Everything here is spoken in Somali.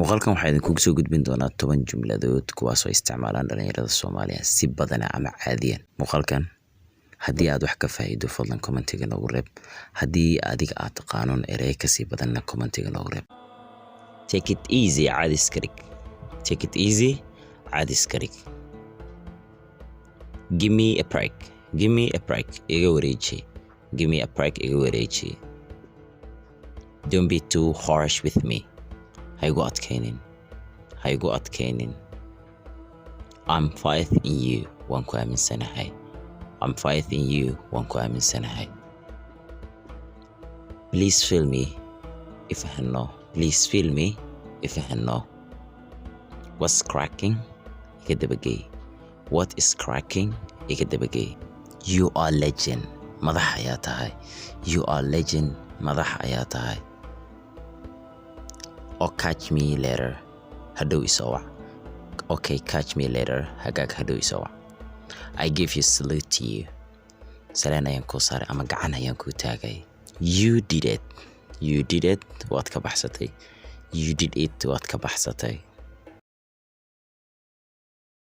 Muuqaalkan waxaa idinkugu soo gudbin doonaa 10 jumladood kuwaasoo isticmaalaan dhalinyarada Soomaaliya si badana ama caadiyan. Muuqaalkan haddii aad wax ka faa'iido, fadlan commentiga noogu reeb. Haddii adiga aad taqaanon erey kasii badanna, commentiga noogu reeb. Take it easy, caadi iska dhig. Take it easy, caadi iska dhig. Give me a break. Give me a break, iga wareeji. Give me a break, iga wareeji. Don't be too harsh with me, ha igu adkaynin, ha igu adkaynin. I'm faith in you, waan ku aaminsanahay. I'm faith in you, waan ku aaminsanahay. Please feel me, ifahano. Please feel me, ifahano. What's cracking? Iga dabagey. What is cracking? Iga dabagey. You are legend, madax ayaa tahay. You are legend, madax ayaa tahay. Oh, catch me later, hadhow isoo wac. Okay, catch me later, hagaag, hadhow isoo wac. I give you salute to you, salaan ayaan kuu saaray ama gacan ayaan kuu taagay. You did it. You did it, waad ka baxsatay. You did it, waad ka baxsatay.